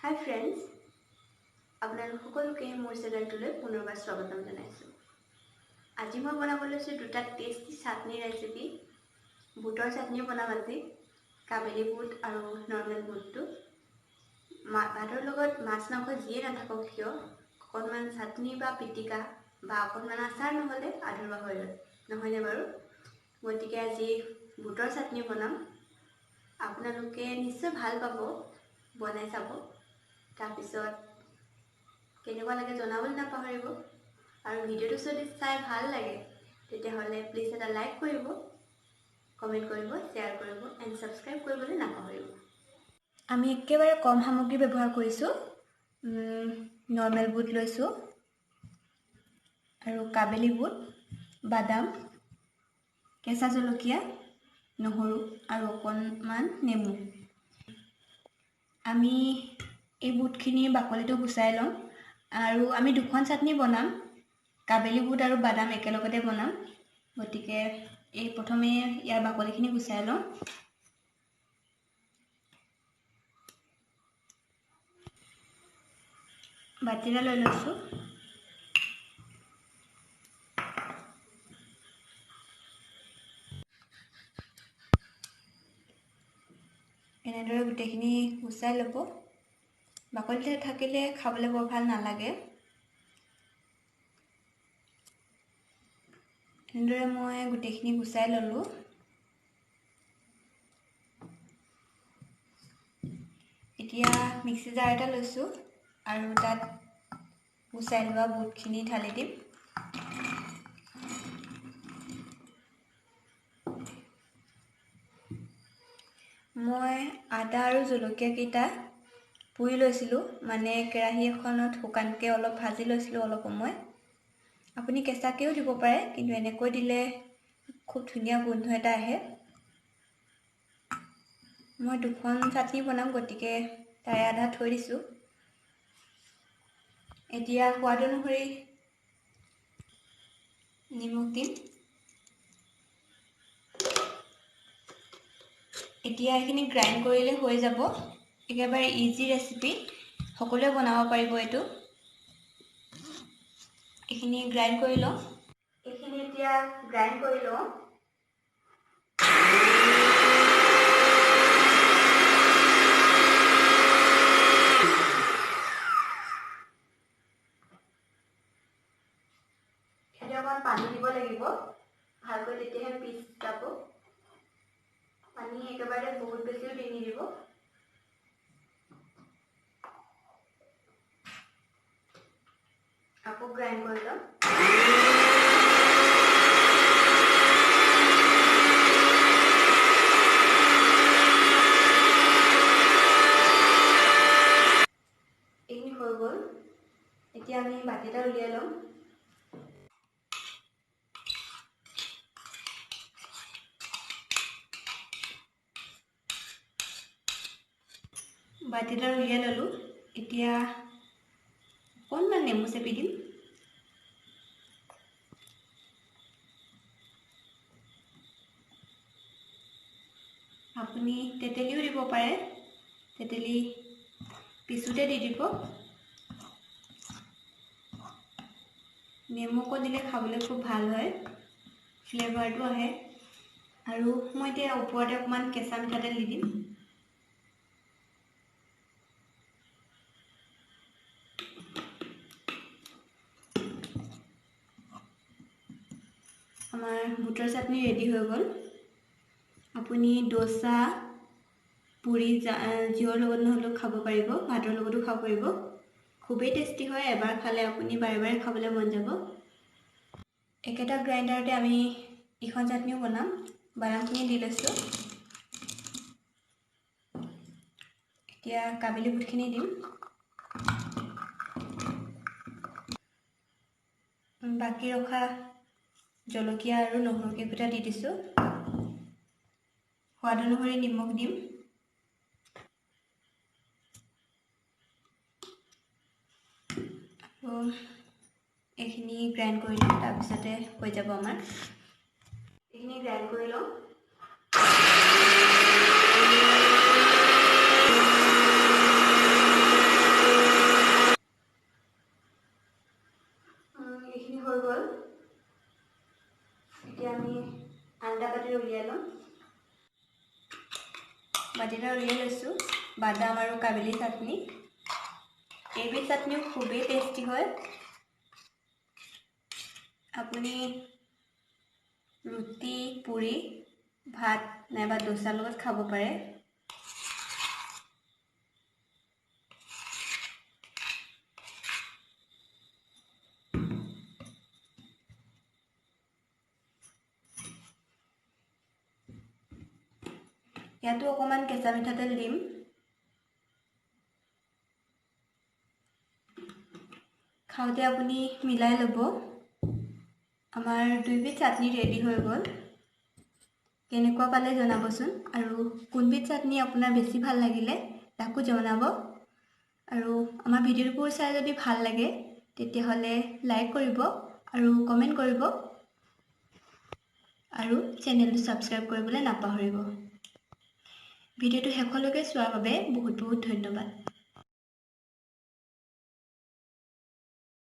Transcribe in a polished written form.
হাই friends, আপোনালোক সকলোকে মোৰ চেনেলটোলৈ পুনৰবাৰ স্বাগতম জনাইছোঁ। আজি মই বনাব লৈছোঁ দুটা টেষ্টি চাটনি ৰেচিপি। বুটৰ চাটনিও বনাম আজি, কাবেলি বুট আৰু নৰ্মেল বুটটো। ভাতৰ লগত মাছ মাংস যিয়ে নাথাকক কিয়, অকণমান চাটনি বা পিটিকা বা অকণমান আচাৰ নহ'লে আধৰুৱা হৈ ৰয়, নহয়নে বাৰু? গতিকে আজি বুটৰ চাটনি বনাম, আপোনালোকে নিশ্চয় ভাল পাব, বনাই চাব। তাৰপিছত কেনেকুৱা লাগে জনাবলৈ নাপাহৰিব। আৰু ভিডিঅ'টো যদি চাই ভাল লাগে তেতিয়াহ'লে প্লিজ এটা লাইক কৰিব, কমেণ্ট কৰিব, শ্বেয়াৰ কৰিব এণ্ড ছাবস্ক্ৰাইব কৰিবলৈ নাপাহৰিব। আমি একেবাৰে কম সামগ্ৰী ব্যৱহাৰ কৰিছোঁ। নৰ্মেল বুট লৈছোঁ আৰু কাবেলি বুট, বাদাম, কেঁচা জলকীয়া, নহৰু আৰু অকণমান নেমু। আমি এই বুটখিনিৰ বাকলিটো গুচাই ল'ম আৰু আমি দুখন চাটনি বনাম, কাবেলি বুট আৰু বাদাম একেলগতে বনাম। গতিকে এই প্ৰথমে ইয়াৰ বাকলিখিনি গুচাই লওঁ। বাতি এটা লৈ লৈছোঁ। এনেদৰে গোটেইখিনি গুচাই ল'ব। বাকলিটো থাকিলে খাবলৈ বৰ ভাল নালাগে। এনেদৰে মই গোটেইখিনি গুচাই ল'লোঁ। এতিয়া মিক্সি জাৰ এটা লৈছোঁ আৰু তাত গুচাই লোৱা বুটখিনি ঢালি দিম। মই আদা আৰু জলকীয়াকেইটা পুৰি লৈছিলোঁ, মানে কেৰাহী এখনত শুকানকৈ অলপ ভাজি লৈছিলোঁ অলপ সময়। আপুনি কেঁচাকৈও দিব পাৰে, কিন্তু এনেকৈ দিলে খুব ধুনীয়া গোন্ধ এটা আহে। মই দুখন চাটনি বনাম, গতিকে তাৰে আধা থৈ দিছোঁ। এতিয়া সোৱাদ অনুসৰি নিমখ দিম। এতিয়া এইখিনি গ্ৰাইণ্ড কৰিলে হৈ যাব। একেবাৰে ইজি ৰেচিপি, সকলোৱে বনাব পাৰিব এইটো। এইখিনি গ্ৰাইণ্ড কৰি লওঁ। এইখিনি এতিয়া গ্ৰাইণ্ড কৰি লওঁ। ইয়াতে অকণমান পানী দিব লাগিব ভালকৈ, তেতিয়াহে পিচ যাব। পানী একেবাৰে বহুত বেছিও দি নিদিব। আকৌ গ্ৰাইণ্ড কৰি ল'ম। এইখিনি হৈ গ'ল। এতিয়া আমি বাতি এটা উলিয়াই ল'ম। বাতি এটা উলিয়াই ল'লোঁ। এতিয়া অকণমান নেমু চেপি দিম। আপুনি তেতেলীও দিব পাৰে, তেতেলী পিছুতে দি দিব। নেমু অকণ দিলে খাবলৈ খুব ভাল হয়, ফ্লেভাৰটো আহে। আৰু মই এতিয়া ওপৰতে অকণমান কেঁচা মিঠাতেল দি দিম। আমাৰ বুটৰ চাটনি ৰেডি হৈ গ'ল। আপুনি দোচা, পুৰি যিহৰ লগত নহ'লেও খাব পাৰিব, ভাতৰ লগতো খাব পাৰিব। খুবেই টেষ্টি হয়, এবাৰ খালে আপুনি বাৰে বাৰে খাবলৈ মন যাব। একেটা গ্ৰাইণ্ডাৰতে আমি ইখন চাটনিও বনাম। বাদামখিনি দি লৈছোঁ। এতিয়া কাবেলি বুটখিনি দিম। বাকী ৰখা জলকীয়া আৰু নহৰু কেইফুটা দি দিছোঁ। সোৱাদ অনুসৰি নিমখ দিম। আৰু এইখিনি গ্ৰাইণ্ড কৰি ল'ম, তাৰপিছতে হৈ যাব আমাৰ। এইখিনি গ্ৰাইণ্ড কৰি লওঁ। বাতি এটা উলিয়াই লৈছোঁ বাদাম আৰু কাবেলি চাটনি। এইবিধ চাটনিও খুবেই টেষ্টি হয়। আপুনি ৰুটি, পুৰি, ভাত নাইবা দোচাৰ লগত খাব পাৰে। ইয়াতো অকণমান কেঁচা মিঠাতেল দিম। খাওঁতে আপুনি মিলাই ল'ব। আমাৰ দুইবিধ চাটনি ৰেডি হৈ গ'ল। কেনেকুৱা পালে জনাবচোন, আৰু কোনবিধ চাটনি আপোনাৰ বেছি ভাল লাগিলে তাকো জনাব। আৰু আমাৰ ভিডিঅ'বোৰ চাই যদি ভাল লাগে তেতিয়াহ'লে লাইক কৰিব আৰু কমেণ্ট কৰিব আৰু চেনেলটো ছাবস্ক্ৰাইব কৰিবলৈ নাপাহৰিব। ভিডিঅ'টো শেষলৈকে চোৱাৰ বাবে বহুত বহুত ধন্যবাদ।